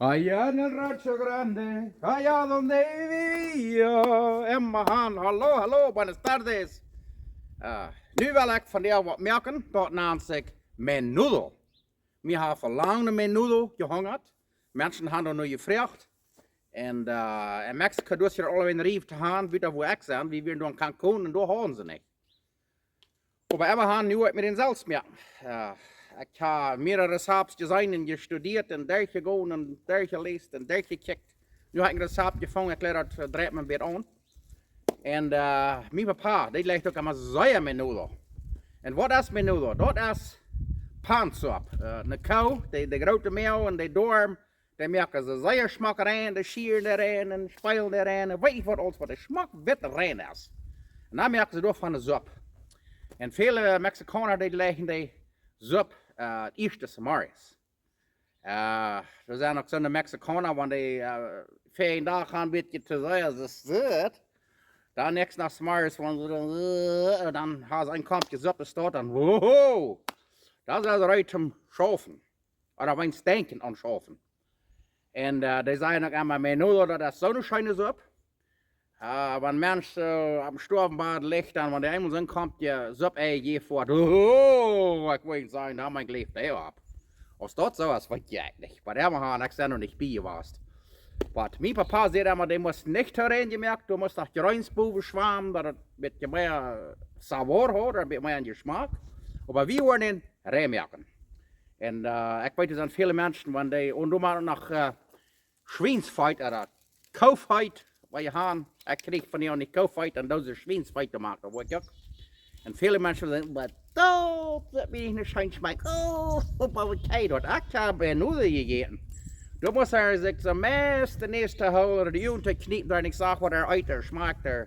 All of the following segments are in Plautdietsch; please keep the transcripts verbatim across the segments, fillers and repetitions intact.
Allá en el Rancho Grande, allá donde vivía Emma Hahn. Hallo, hallo, buenas tardes. Ah, nu well ekj vondoag waut moaken, daut nant sikj menudo. Wie haben lang no menudo jehungat. Menschen haben doa nu jefroacht. Un, ah, en Mexiko, du hast hia aul een Riew to haben, wieda wua ekj sie, wie wieren doa en Cancún un doa hauden see nich. Oba wie haben nu, ekj mott mie dän selfst moaken. Ah, ekj hab mearere Rezepten jeseenen un jestudieet un derchjegonen un derchjeläst un derchjekjikjt. Nu hab ekj een Rezept jefungen, ekj leid daut, ah, dreit mie een bät aun. Un, ah, mien Papa, dee lajcht uk emma sea menudo. Un waut es menudo? Daut es Paunzopp. Ah, eene Koo, dee, dee groote Moag un dee Doarm, dee moaken see sea schmock rein, dee schieren dee rein un spälen dee rein. Un weet nich waut aules, waut dee schmock witt rein es. Un dan moaken see doavon eene Supp. Un väle Mexikauna, dee lajen dee Supp, ah, ieescht zemorjes. Ah, doa sent uk soone Mexikauna, wan dee, ah, väl Dach aun een bät to sea, see sit. Dan näakjsten Dach zemorjes, wan see dan, ah, dan haben see een Koppche Supp, es daut dan, wow, daut es reed toom schaufen. Ooda wan see denkjen aun schaufen. Un, ah, dee sajen uk emma, menudo, daut es soone scheene Supp. Ah, wan een Mensch, ah, aum Stoawenbad licht, dan, wan dee eemol soon Koppche Supp jejäft woat, oh, ekj well nich sajen, dan mien Läwen hieet opp. Aus daut soo es, weet ekj nich. Oba dee haben, ekj sie noch nich bie jewast. Oba mien Papa säd emma, dee must nich too rein jemoakt, du must noch Jreens bowen schwammen, daut et een bät mea Sabor haft, een bät mea Jeschmack. Oba wie woaren dän rein moaken. Un, ah, ekj weet, doa sent väle Menschen, wan dee, un doa moaken noch, ah, Schwiensfeet ooda Koofeet, waut jie haben. Ekj kjrieech von junt nich Koofeet, dan doo see Schwiensfeet to moaken, daut weet ekj uk. Un väle Menschen sajen, oba daut woat mie nich scheen schmakjen. Oh, oba waut jie daut? Ekj hab menudo jejäten. Doa must eena sikj soo meist de Näs to hoolen, de Uagen to kjniepen, daut eena nich sajcht, waut eena eet, eena schmakjt, eena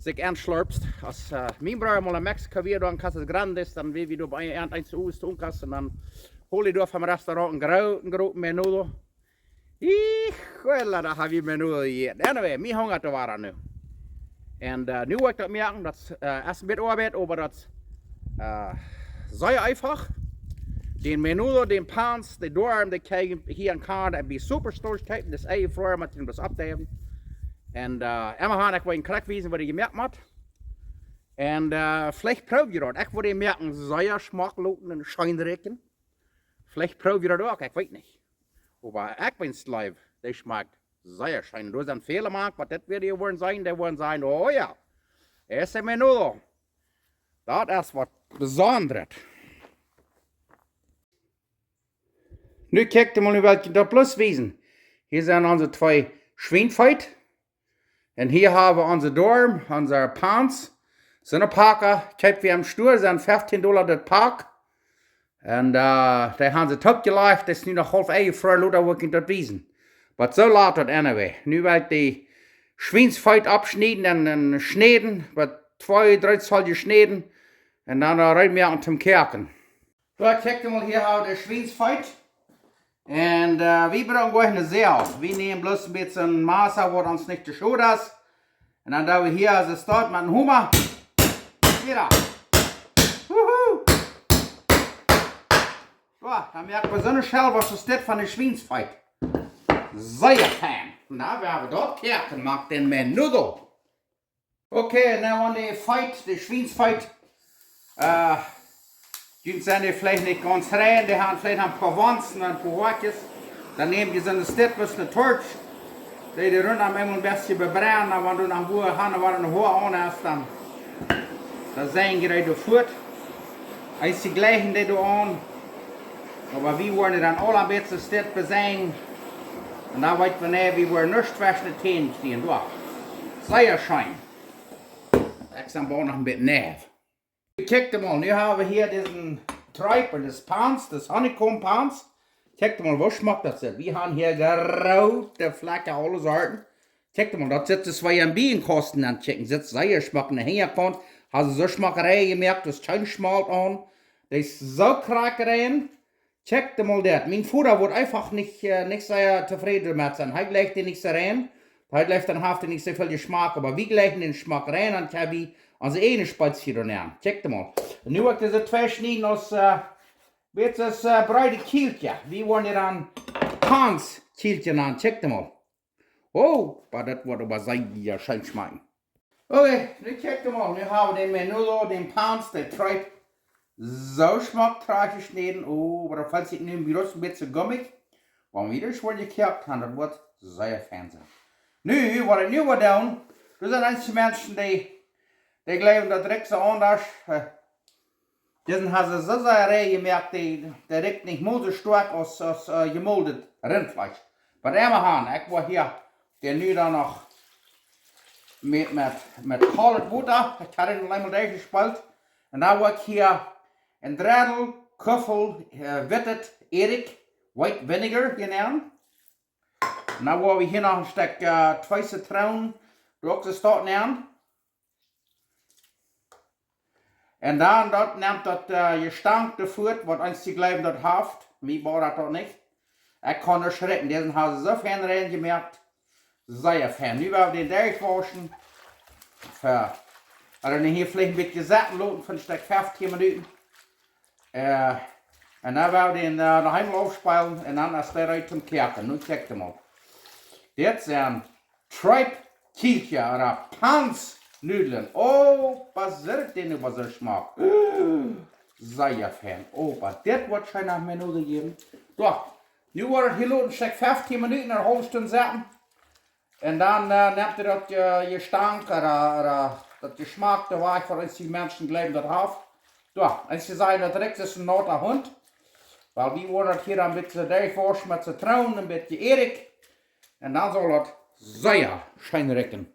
sikj enschlurpt. Aus, ah, mien Brooda mol en Mexiko wia, doa en Casas Grandes, dan wia wie doa bie een, eent Uages to Unkasten, dan hold hee doa vom Restaurant een grooten, grooten menudo. Hijuela, daut hab wie menudo jejäten. Anyway, mie hungat doa wada nu. Un, ah, nu woa ekj daut moaken, daut, ah, es een bät Oabeit, oba daut, ah, sea eefach. Dän menudo, dän Paunzopp, dee Doarm, dee kjrie jie hia en Kanada bie Superstore kjeepen, daut es eefach, mott jie bloos oppdeiwen. Un, ah, emma han, ekj well junt krakjt wiesen, waut jie moaken motten. Un, ah, veleicht proow jie daut. Ekj woa dän moaken, sea schmock loten un scheen rikjen. Veleicht proow jie daut uk, ekj weet nich. Oba ekj weet, Leew, dee schmakjt sea scheen. Doa sent väle mank, waut dit Video woaren seenen, dee woaren sajen, oh jo, ese menudo. Daut es waut Besondret. Nu kjikjt mol, nu well ekj daut bloos wiesen. Hia sent onse twee Schwiensfeet. Un hia hab wie onse Doarm, onse Paunzopp. Soone Packa, kjeept wie aum Stua, sent feftieen Dolla daut Pak. Un, ah, dee haben see toopjelajcht, daut es nu noch haulf enjefroaren, lota woa ekj junt daut wiesen. Oba soo lat daut anyway. Nu well ekj dee Schwiensfeet aufschnieden un, un schnieden, waut twee, dree Zoll jeschnieden. Un dan, ah, reed moaken toom koaken. Soo, kjikjt mol, hia hab wie de Schwiensfeet. Un, ah, wie brucken goanich eene Säw. Wie nämen bloos een bät Massa, waut ons nich too schwoa es. Un dan doo wie hia, aus et steit, met een Homa. Hia. Wuhu. Soo, dan moak wie soone Schell, waut soo steit von de Schwiensfeet. Sea fein. Nu, wie haben daut koaken jemoakt, dän menudo. Okay, nu aun de Feet, de Schwiensfeet. Ah, dee sent veleicht nich gaunz rein, dee haben veleicht een poa Wonzen un een poa Hoakjes. Dan näm jie soone Stipp, eene Torch. Dee, dee runt am eemol een bät bebrennen, oba wan du noch een poa Hoakjes aun hast, dan, dan sent dee doa fuat. Eent, see jlikjen dee doa aun. Oba wie woaren dan aul een bät Stipp beseien. Un dan weet wie, nä, wie woaren nuscht tweschen de Täne kjrieen, doch. Sea scheen. Ekj sie boolt noch een bät nerv. Kjikjt mol, nu haben wie hia disen Tripe, daut es Paunzopp, daut es Honeycomb Paunzopp. Kjikjt mol, woo schmock daut sitt. Wie haben hia groote Flakjen, aule Sorten. Kjikjt mol, daut sitt soo aus een Bienenkasten aun kjikjen. Sitt sea schmock aun de Hinjakaunt. Haben see soo schmock rein jemoakt, daut es kjeen Schmolt aun. Daut es soo krakjt rein. Kjikjt mol daut. Mien Voda woat eefach nich, ah, nich sea tofräd doamet sennen. Hee jlikjt dee nich soo rein. Hee jlikjt, dan haft dee nich soo väl Jeschmack, oba wie jlikjen dän Schmock rein, dan kjenn wie onse eejne Spezies doa nämen. Kjikjt mol. Nu woa ekj dise twee schnieden aus, ah, bät aus, ah, breede Kjielkjes. Wie woaren dee dan Paunzopp Kjielkje aun, check daut mol. Oh, oba daut woat oba sea scheen schmakjen. Okay, nu check daut mol. Nu hab wie dän menudo, dän Pans, dee Tripe soo schmock trajcht jeschnäden. Oh, oba daut felt sikj nu een bät gummich. Wan wie daut schwoa jekoakt haben, daut woat sea fein sennen. Nu, waut ekj nu woa doonen, doa sent eenje Menschen, dee, dee jleewen, daut rikjt soo aundasch. Äh, disen haben see soo sea rein jemoakt, dee, dee rikjt nich mol soo stoakj aus, aus, äh, jemoldet Rintfleesch. Oba emma han, ekj woa hia dän nu dan noch met, met, met kolt Wota, ekj hab dän aul eemol derchjespeelt. Un dan woa ekj hia een Dreddel Kuffel, äh, wittet Edik, white vinegar, hia nämen. Un dan woa wie hia noch een Stekj, äh, twee Zitroonen, doa uk de Staut nämen. Un dan daut nemt daut, äh, Jestank doafäa, waut eenje jleewen daut haft. Mie bodat daut nich. Ekj kaun nich schrieten. Disen haben see soo fein rein jemoakt. Sea fein. Nu woa wie dän derchwauschen. Fa, ooda dän hia veleicht een bät sitten loten fa een Stekj feftieen Minuten. Äh, un dan woa wie dän, äh, noch eemol aufspeelen un dan es dee reed toom koaken. Nu check daut mol. Dit sent Tripe Kjielkje ooda Pansnudlen. Oh, waut es dit dan, waut soo schmock. Sea fein. Oh, oba dit woat scheen menudo jäwen. Soo, nu woa wie daut hia loten, Stekj feftieen Minuten, eene haulwe Stund sitten. Un dan, äh, nemt hee daut, äh, Jestank, ooda, ooda daut Jeschmakj doa wajch, waut eenje Menschen jleewen daut haft. Soo, eenje sajen, daut rikjt aus een nota Hunt. Wiels wie woaren daut hia dan een bät derchwauschen met Zitroonen, een bät Edik. Un dan saul daut sea scheen rikjen.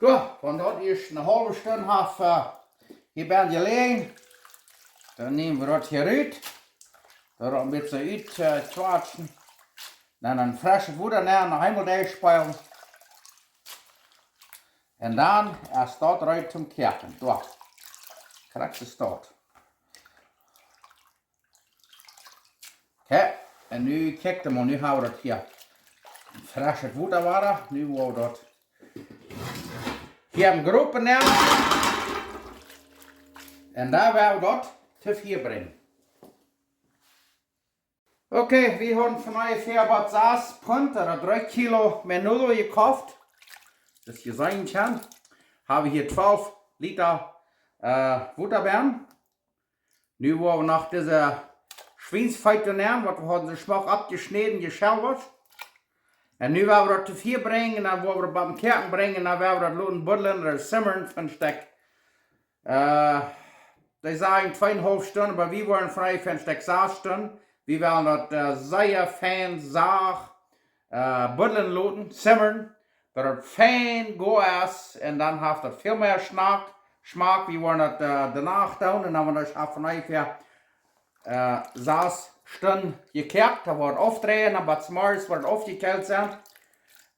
Soo, wan daut ieescht eene haulwe Stund haft, äh, hia bie ons jeläajen, dan näm wie daut hia rut. Daut een bät rut, äh, kjwatschen. Dan een freschet Wota nämen, noch eemol derchspeelen. Un dan es daut reed toom koaken. Soo. Krakjt es daut. Okay, un nu kjikj mol, nu hab wie daut hia. Freschet Wota wada. Nu woa wie daut hia em Gropen nämen. Un dan woa wie daut to Fia brinjen. Okay, wie haben von onjefäa waut sas Punt ooda dree Kilo menudo jekoft. Daut jie seenen kjennen, hab wie hia twalf Lita, äh, Wota benn. Nu woa wie noch dise Schwiensfeet nämen, waut wie hauden soo schmock aufjeschnäden, jeschelwascht. Un nu woa wie daut to Fia brinjen, dan woa wie daut bie daut Koaken brinjen, dan woa wie daut loten buddlen ooda simmern fa een Stekj. Äh, dee sajen twee un haulf Stund, oba wie woaren von onjefäa een Stekj sas Stund. Wie wellen daut, äh, sea fein sacht, äh, buddlen loten, simmern, daut daut fein goa es, un dan haft daut väl mea Schmack, Schmack, wie woaren daut, äh, doano doonen, un dan woat daut von onjefäa, äh, sas Stund jekoakt, dan woat daut aufdreien, dan bat zemorjes woat daut aufjekjeelt sennen.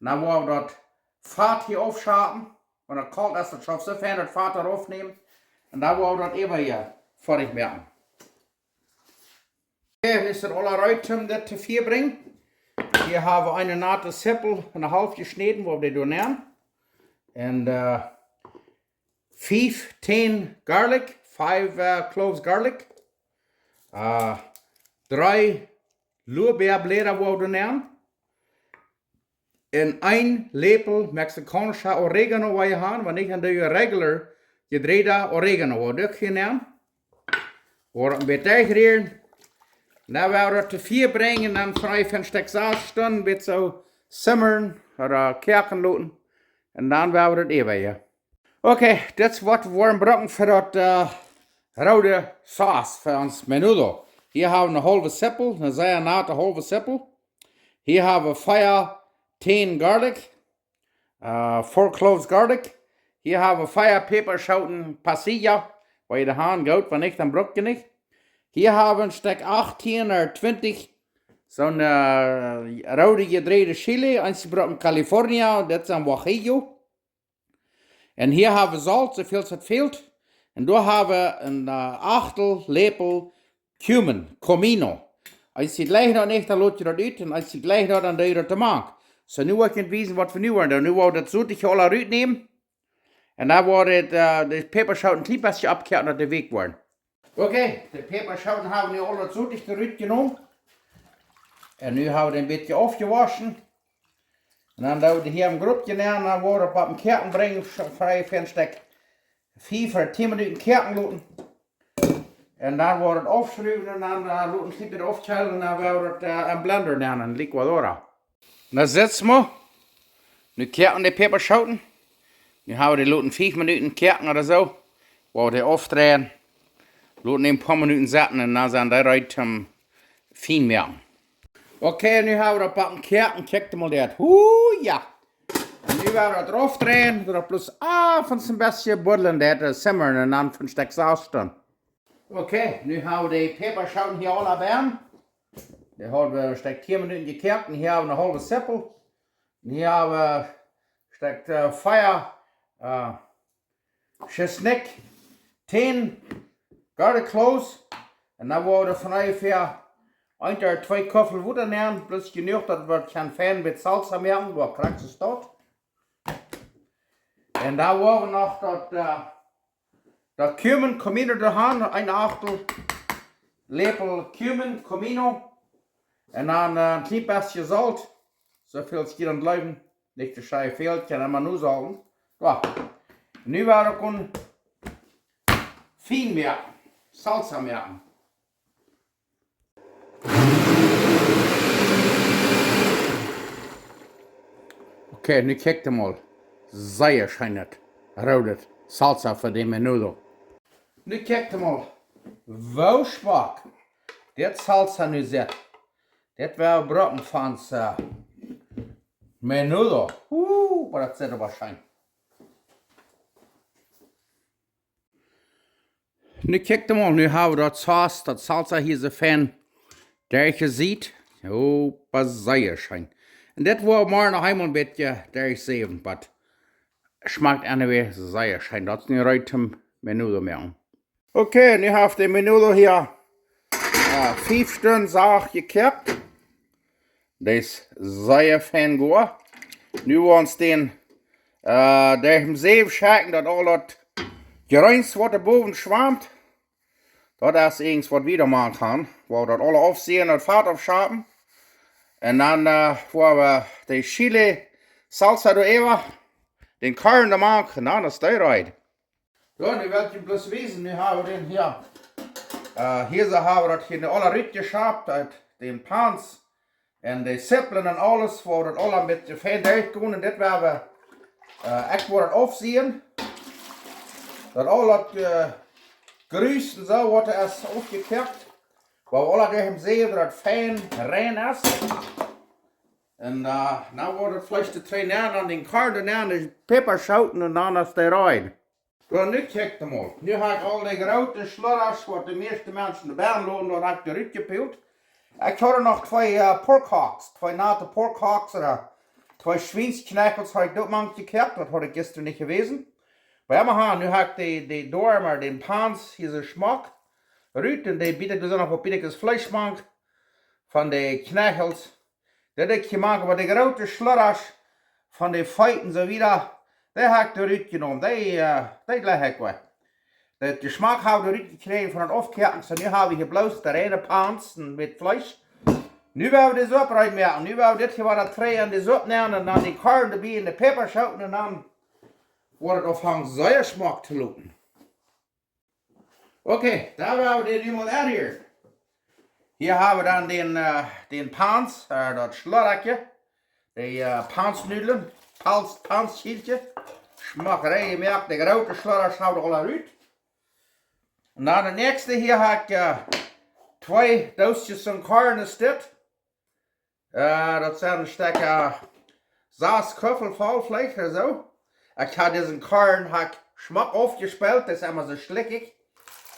Dan woa wie daut Fat hia aufschapen, wan daut kolt es, daut schauft soo fein daut Fat doa rauf nämen, un dan woa wie daut äwa hia foadich moaken. Okay, nu es daut aul reed toom dit to Fia brinjen. Hia hab wie eene nate Sippel, eene haulwe jeschnäden, woa wie dee doa nämen. Un, äh, fief Täne Garlic, five, äh, cloves garlic. Äh, dree Lorbeerbläda woa wie doa nämen. Un een Läpel mexikaunscha Oregano woa wie haben, wan nich, dan doo wie regular jedräda Oregano, woa wie uk hia nämen. Woa wie een bät derchrieren. Dan woa wie daut to Fia brinjen, dan von onjefäa een Stekj sas Stund een bät soo simmern ooda koaken loten. Un dan woa wie daut äwa hia. Okay, dit es waut wie woaren brucken fa daut, äh, roode Sas fa ons menudo. Hia hab wie eene haulwe Sippel, eene sea nate haulwe Sippel. Hia hab wie fief Täne Garlic, äh, four cloves garlic. Hia hab wie fief Päpaschooten pasilla, wan jie dee haben, goot, wan nich, dan bruck jie nich. Hia hab wie een Stekj achtieen ooda twintich, soone, äh, roode jedräde Chili, eenje brucken California, dit sent Guajillo. Un hia hab wie Solt, soo väl aus daut fält. Un doa hab wie een, äh, Achtel Läpel cumin, comino. Aus jie jlikjen daut nich, dan lot jie daut ut. Un aus jie jlikjen daut, dan doo jie daut doa mank. Soo, nu woa ekj junt wiesen, waut wie nu woaren doonen. Nu woa wie daut Sotich aul rut nämen. Un dan woa wie, äh, de Päpaschooten een kjlien bät oppkoaken, daut dee weekj woaren. Okay, de Päpaschooten hab wie nu aul daut Sotich rut jenomen. Un nu hab wie dän een bät aufjewoschen. Un dan doo wie dee hia em Gruppje nenn, dan woa wie daut opp dän Koaken brinjen, fa, fa een Stekj fief ooda tieen Minuten koaken loten. Un dan woa wie daut aufschruwen un dan, äh, loten wie daut aufkjeelen un dan woa wie daut, äh, em Blender nenn, en licuadora. Na, sitt mol. Nu koaken de Päpaschooten. Nu hab wie dee loten fief Minuten koaken ooda soo. Woa wie dee aufdreien. Loten een poa Minuten sitten un dan sent dee reed toom fien moaken. Okay, nu hab wie daut opp dän Koaken, kjikj mol daut. Hu, jo. Un nu woa wie daut rauf dreien, daut daut bloos, ah, von een bät buddlen, daut, äh, simmren un dan fa een Stekj saust dan. Okay, nu hab wie de Päpaschooten hia aula bie. Dee haud wie een Stekj tieen Minuten jekoakt un hia hab wie eene haulwe Zippel. Un hia hab wie een Stekj, äh, Fia, äh, Tschesnikj, tieen garlic cloves. Un dan woa wie von onjefäa een ooda twee Kuffel Wota nenn, bloos jenuach daut wie kjennen fein met Salsa moaken, woo krakjt es daut. Un dan woa wie noch daut, äh, daut Cumin, Comino doa han, een Achtel Läpel Cumin, Comino. Un dan, äh, een kjlien bät Solt. Soo väl aus jie dan jleewen. Nich too sea väl, kjenn emma nosolten. Jo. Nu woa wie daut fien moaken. Salsa moaken. Okay, nu kjikj mol. Sea scheenet roodet Salsa fa de menudo. Nu kjikj mol. Woo schmock dit Salsa nu sitt. Dit woa wie brucken fa ons, äh, menudo. Uh, oba daut sitt oba scheen. Nu kjikj mol, nu hab wie daut Saus, daut Salsa hia soo fein derchjesiet. Oba sea scheen. Un dit woa wie morjen noch eemol een bät derchsäwen, oba schmakjt anyway sea scheen. Daut es nu reed toom menudo moaken. Okay, nu hab wie de menudo hia, äh, fief Stund sacht jekoakt. Dee es sea fein goa. Nu woa wie dän, äh, derch de Säw schekjen, daut aul daut Jreens waut doa bowen schwamt. Daut es irjent waut wie doa moaken kjennen. Woa wie daut aula aufsäwen, daut Fat aufschapen. Un dan, äh, woa wie de Chili Salsa doa äwa, dän Korn doa moaken, dan es dee reed. Jo, nu well ekj junt bloos wiesen, nu hab wie dän hia. Äh, hia soo hab wie daut hia nu aula rutjeschapt, ut dän Pans. Un de Zipplen un aules, woa daut aula een bät fein derchgonen. Un dit woa wie, äh, ekj woa daut aufsäwen. Daut aula daut, äh, Jreens un soo woat es aufjekoakt. Woa wie aula derch de Säw, daut daut fein rein es. Un, äh, dan woat daut Fleesch doa nenn, dan dän Korn doa nenn, de Päpaschooten un dan es dee reed. Jo, nu kjikj mol. Nu hab ekj aul de groote Schloddasch, waut de mieeschte Menschen doa bie loten, daut hab ekj doa rutjepielt. Ekj haud noch twee, äh, Pork Hocks, twee nate Pork Hocks ooda twee Schwienskjnakjels hab ekj doa mank jekoakt, daut haud ekj jistren nich jewast. Oba jo, mau, nu hab ekj de, de Doarm, dän Pans hia soo schmock rut un dee bät ekj doa noch opp, bät ekj daut Fleesch mank von de Kjnakjels. Daut ekj jemoakt, oba de groote Schloddasch von de Feet un soo wieda, dee hab ekj doa rutjenomen. Dee, äh, dee jlikj ekj waut. Daut Jeschmack hab ekj doa rutjekjräajen von daut Aufkoaken. Soo, nu hab wie hia bloos de reine Pans met Fleesch. Nu woa wie de Supp reed moaken. Nu woa wie dit hia wada trigj en de Supp nämen un dan dän Korn doabie un de Päpaschooten un dan woat daut aunfangen sea schmock to loten. Okay, dan woa wie dän nu mol aunrieren. Hia hab wie dan dän, äh, dän Pans, äh, daut Schloddasch, de, äh, Pansnudlen, Pans, Panskjielkje. Schmock rein jemoakt, de groote Schloddasch hab wie aula rut. Un dan daut näakjste hia hab ekj, äh, twee Doosjes soon Korn es dit. Äh, daut sent een Stekj, äh, sas Kuffel voll veleicht ooda soo. Ekj hab disen Korn, hab ekj schmock aufjespält, daut es emma soo schlickich.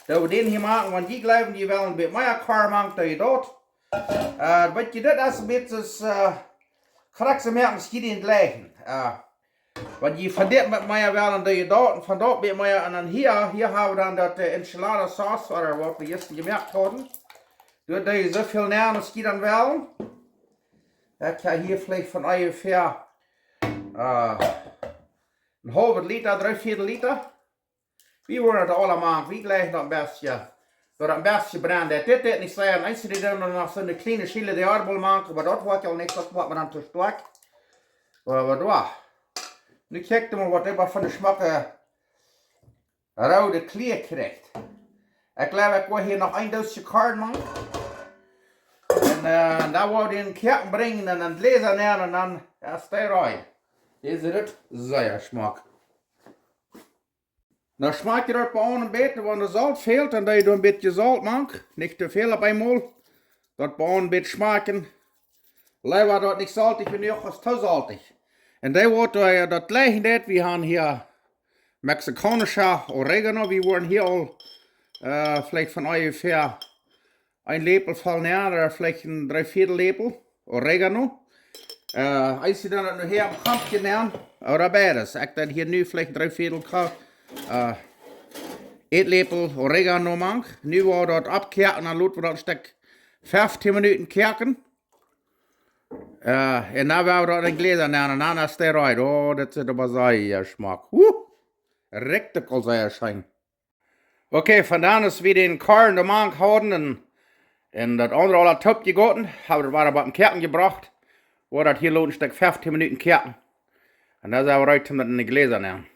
Daut wie dän hia moaken, wan jie jleewen, jie wellen een bät mea Korn moaken, doo jie daut. Äh, weet jie, dit es een bät, äh, krakjt soo moaken, aus jie dän jlikjen. Äh, Wan jie von dit met mea wellen, doo jie daut, un von daut met mea, un dan hia, hia hab wie dan daut, äh, Enchilada Sauce, ooda waut wie jistren jemoakt hauden. Doa doo jie soo väl nenn, aus jie dan wellen. Ekj hab hia veleicht von onjefäa, äh, een haulwet Lita, dree Vieedel Lita. Wie woaren daut aula moaken, wie jlikjen daut een bät, Daut daut een bät jebrennt. Daut dit, dit nich sennen. Eent, dee doonen noch soone kjliene chile de árbol mank, oba daut woat je aul nich, daut woat mie dan too stoakj. Oba, oba doa. Nu kjikj mol, waut dee waut von de schmocke roode Kjlia kjricht. Ekj jleew, ekj woa hia noch een Doos Korn mank. Un, äh, dan woa wie dän Koaken brinjen un dan Jläsa nämen un dan es dee reed. Dee sitt sea schmock. Dan schmakjt daut bie aun een bät, wan doa Solt fält, dan doo wie een bät Solt mank. Nich too väl opp eemol. Daut bie aun een bät schmakjen. Leewa daut nich soltich jenuach es, too soltich. Un dee woat, äh, daut jlikj, daut wie haben hia mexikaunischa Oregano. Wie woaren hia aul, äh, veleicht von onjefäa een Läpel voll nämen, ooda veleicht een Dreeviertel Läpel Oregano. Äh, eent, dee dan noch hia aum Kopp nämen, ooda beides. Ekj doo hia nu veleicht een Dreeviertel Ko-, äh, Ätläpel Oregano mank. Nu woa wie daut oppkoaken un dan lot wie daut een Stekj feftieen Minuten koaken. Äh, un dan woa wie daut en Jläsa nämen un dan es dee reed. Oh, daut sitt oba sea schmock. Huh! Rikjt uk aul sea scheen. Okay, von dan aus wie dän Korn doa mank hauden un, un daut aundre aul haud toopjegoten, hab wie daut wada biem Koaken jebrocht. Woa wie daut hia loten een Stekj feftieen Minuten koaken. Un dan sent wie reed, om daut en de Jläsa nämen.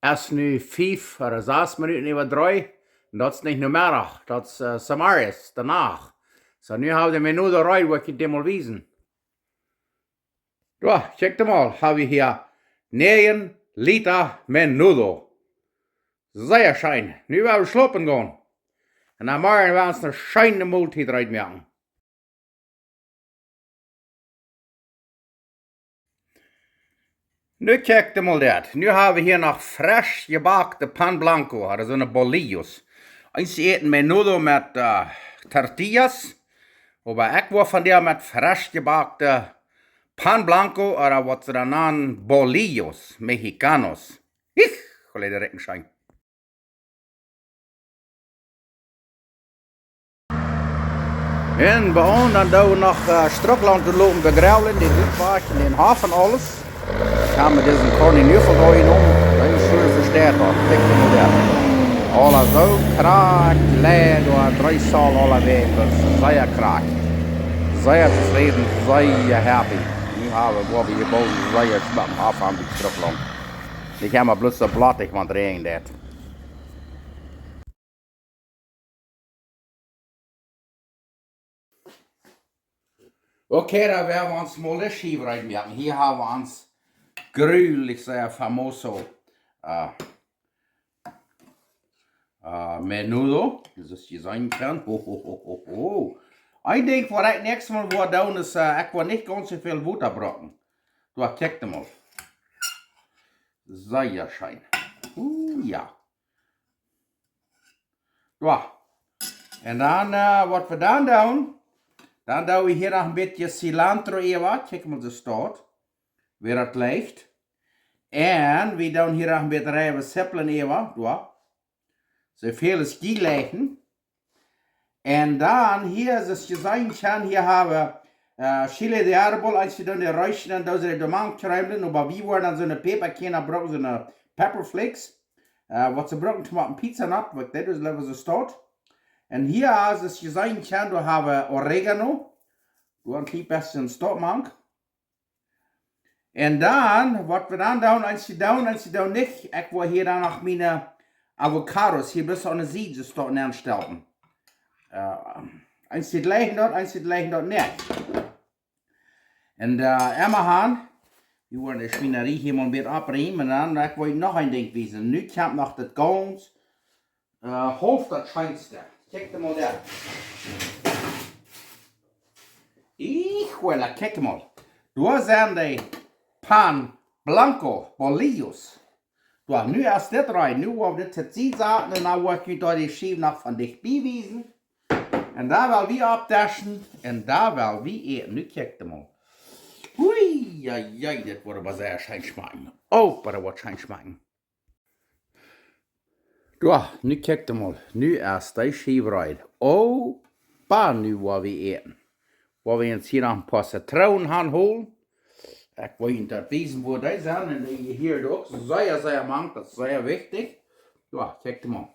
Es nu fief ooda sas Minuten äwa dree. Un daut es nich Nomeddach, daut es, äh, zemorjes, de Nacht. Soo, nu hab wie de menudo reed, woa ekj junt dee mol wiesen. Doa, kjikj mol, hab wie hia näajen Lita menudo. Sea scheen. Nu woa wie schlopen gonen. Un dan morjen woa wie ons eene scheene Moltiet reed moaken. Nu kjikj mol daut. Nu hab wie hia noch fresch jebackte pan blanco, aulsoo soone bolillos. Eent äten menudo met, äh, tortillas, oba ekj woa vondoag met fresch jebackte pan blanco, ooda waut see dan nanen bolillos mexicanos. Hijole, dee rikjen scheen. Un bie aun dan doo wie noch, äh, Strucklaunt loten begrowen, dän Utwakj un dän Hoff un aules. Ekj hab mie disen Korn nu von doa jenomen. Dee es soo vesteit, daut kjikj mol daut. Aula soo krakjt, leid, doa dree Zoll aula Wäaj, daut es sea krakjt. Sea tofräd, sea happy. Nu hab wie, woa wie hia bowen sea schmocken Hoff aun dee Strucklaunt. Ekj hab mie bloos soo blottich, wan et räajent. Okay, dan woa wie ons mol de Schiew reed moaken. Hia hab wie ons grulich sea famoso, äh, äh, menudo. Daut es hia seenen kaun. Ho, ho, ho, ho, ho. Een Dinkj waut ekj näakjstet Mol woa doonen es, äh, ekj woa nich gaunz soo väl Wota brucken. Doa, kjikj mol. Sea scheen. Uh, jo. Doa. Un dan, äh, waut wie dan doonen, dan doo wie hia noch een bät cilantro äwa. Kjikj mol, soo stoakj. Woo daut licht. Un wie doonen hia noch een bät reiwe Zippel äwa. Doa. Soo väl aus jie jlikjen. Un dan hia, soo aus jie seenen kjennen, hia hab wie, äh, chile de árbol, eent dee dan de Reeschen un doo see de mank kjruimlen, oba wie woaren dan soone Päpakjarnen brucken, soone pepper flakes, äh, waut see brucken toom opp Pizza nopp, waut dit es, leewa soo stoakj. Un hia, soo aus jie seenen kjennen, doa hab wie Oregano, doa een kjlien bät stoakj mank. Un dan, waut wie dan doonen, eent dee doonen, eent dee doonen nich, ekj woa hia dan noch miene Avocados hia bloos aun de Sied soo stoakj nenstalen. Äh, eent dee jlikjen daut, eent dee jlikjen daut nich. Un, äh, emma han, wie woaren de Schwienarie hia mol een bät oppräumen, un dan, ekj woa noch een Dinkj wiesen. Nu kjemt noch daut gaunz äh, haulf daut scheenste. Kjikj mol doa. Hijole, kjikj mol. Doa sent de pan blanco bolillos. Doa, nu es dit reed. Nu woa wie dit tosied saten un dan woa ekj junt doa de Schiew noch von dicht bie wiesen. Un dan woa wie oppdischen un dan woa wie äten. Nu kjikj mol. Hui, jo, jo, dit woat oba sea scheen schmakjen. Oh, oba daut woat scheen schmakjen. Doa, nu kjikj mol. Nu es de Schiew reed. Oba nu woa wie äten. Woa wie ons hia noch een poa Zitroonen hanholen. Ekj woa junt daut wiesen, woo dee sent. Un dee hia uk sea, sea mank. Daut es sea wichtich. Doa, kjikj mol.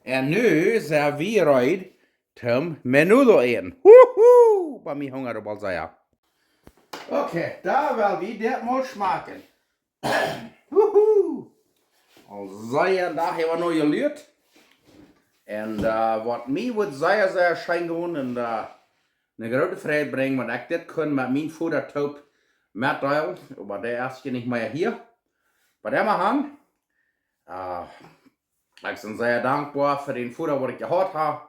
Un nu sent wie reed toom menudo äten. Huhu! Bie mie hungat daut aul sea. Okay, dan well wie dit mol schmakjen. Huhu! Aul sea een Dach haben wie nu jeluat. Un waut mie wudd sea, sea scheen doonen un eene groote Freid brinjen, wan ekj dit kunn met mienen Voda toop metdeelen, oba dee es je nich mea hia. Oba emmahan, ekj sie sea dankboa fa dän Voda waut ekj jehaut hab.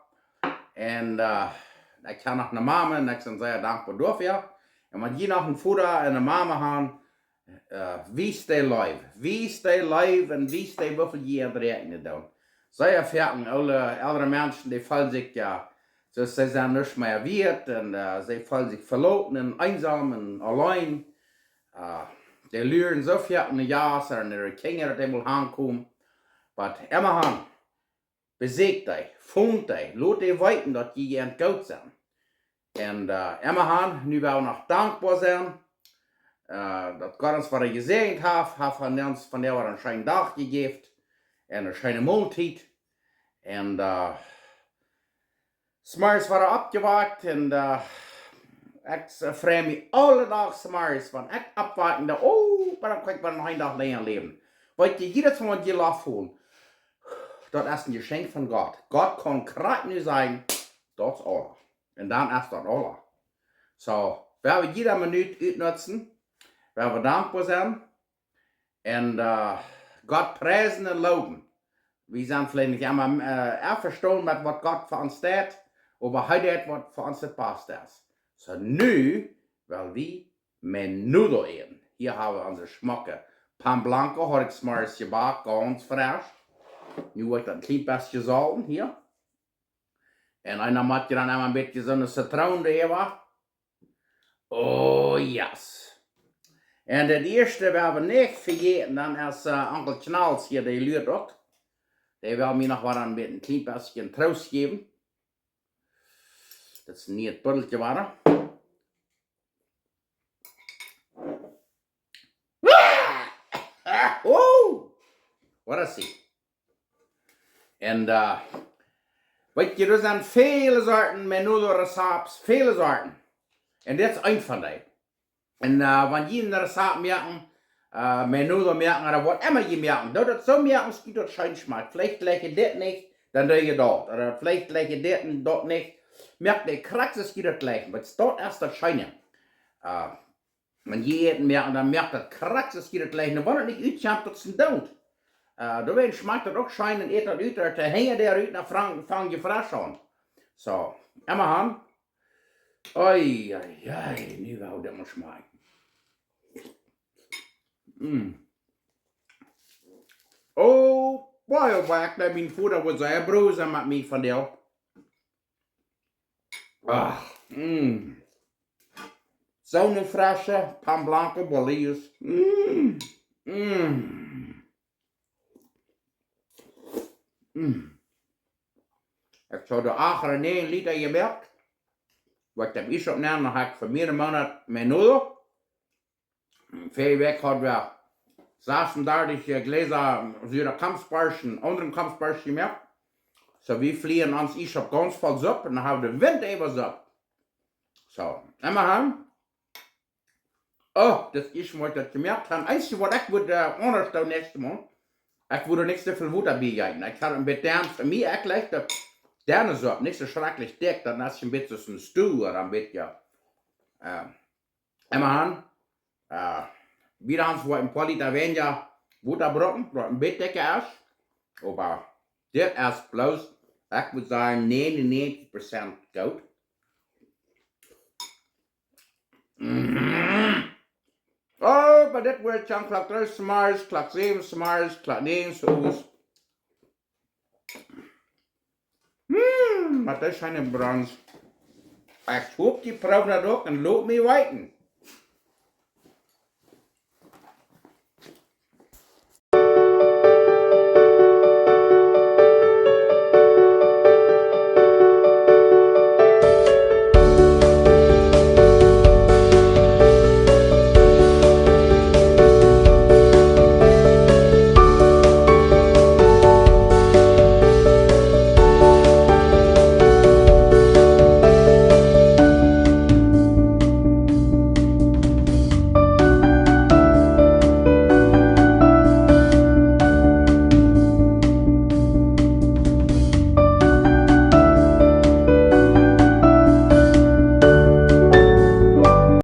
Un ekj hab noch eene Mame un ekj sie sea dankboa doafäa. Un wan jie noch een Voda un eene Mame han, wiest dee Leew. Wiest dee Leew un wiest dee woo väl jie an räakjnen doonen. Sea foaken, aule eldre Menschen, dee feelen sikj, jo, soo see sent nuscht mea wieet un see feelen sikj veloten un eensom un auleen. Dee luren soo foaken no Jast ooda no äare Kjinja, daut dee mol hankomen. Oba emmahan, besieekjt dee, font dee, lot dee weeten daut jie an goot sent. Un emmahan, nu well wie noch dankboa sennen, daut Gott ons wada jesäajent haft, haft hee ons vondoag wada een scheenen Dach jejäft un eene scheene Moltiet. Un zemorjes wada oppjewakt un ekj frei mie aule Dach zemorjes, wan ekj oppwak, dan, oh, oba dan kaun ekj wada noch een Dach lenja läwen. Weet jie, jiedet Mol wan jie Loft holen, daut es een Jeschenkj von Gott. Gott kaun krakjt nu sajen, daut es aula. Un dan es daut aula. Soo, well wie jiede Minut utnutzen, well wie dankboa sennen un Gott priesen un lowen. Wie sent veleicht nich emma envestonen met waut Gott fa ons deit, oba hee deit waut fa ons daut baste es. Soo, nu well wie menudo äten. Hia hab wie onse schmocke pan blanco, haud ekj zemorjes jebakt, gaunz fresch. Nu woa ekj daut een kjlien bät solten hia. Un eena mott je dan emma een bät soone Zitroon doaräwa. Oh yes. Un daut ieeschte, waut wie nich vejäten, dan es Onkel Knals hia, dee luat uk. Dee well mie noch waut een bät, een kjlien bät Troost jäwen. Daut es een nieet Buddelkje Wota. Oh, waut es dit? Un weet jie, doa sent väle Sorten menudo Rezepts, väle Sorten. Un dit es eent von dee. Un wan jie een Rezept moaken, menudo moaken ooda waut emma jie moaken, doot daut soo moaken aus jie daut scheen schmakjt. Veleicht jlikjt dit nich, dan doo jie daut. Ooda veleicht jlikjt dit un daut nich. Moakt daut krakjt aus jie daut jlikjen, wiels daut es daut Scheene. Wan jie Äten moaken, dan moakt daut krakjt aus jie daut jlikjen. Un wan daut nich utkjemt, daut es een Doont. Doawäajen schmakjt daut uk scheen un ät daut ut, daut de Henj doa rut, dan fang, fang jie fresch aun. Soo, emmahan. Oi, oi, oi, nu well wie dit mol schmakjen. Mm. Oh, boy, oh boy, ekj jleew, mien Voda woat sea broa sennen met mie vondoag. Ah, mm. Soone fresche pan blanco bolillos. Mm, mm. Mm. Ekj hab doa acht ooda näajen Lita jemoakt. Waut ekj hab ieescht opp nämen, dan hab ekj fa miere Moonat menudo. Väl Wäakj haud wie sasuntachentich Jläsa sua Kampsborscht un aundre Kampsborscht jemoakt. Soo, wie flieen ons ieescht opp gaunz voll Supp un dan hab wie de Wint äwa Supp. Soo, emmahan. Oh, daut es waut ekj jemoakt hab. Eensje waut ekj wudd aundasch doonen näakjstet Mol. Ekj wudd nich soo väl Wota biejeeten. Ekj hab een bät Dän fa mie, ekj jlikj daut Dännesupp, nich soo schrakjlich dikj, dan es een bät soo aus een Stew, ooda een bät, jo. Emmahan, wie dan woaren een poa Lita weinja Wota brucken, daut een bät dikja es. Oba dit es bloos, ekj wudd sajen, näajenunäajentich Prozent goot. Mm. Oh, oba dit woat dan Klock dree zemorjes, Klock säwen zemorjes, Klock näajen zemorjes. Mm, waut es eene Brans. Ekj hop, jie proowen daut uk un lot mie weeten.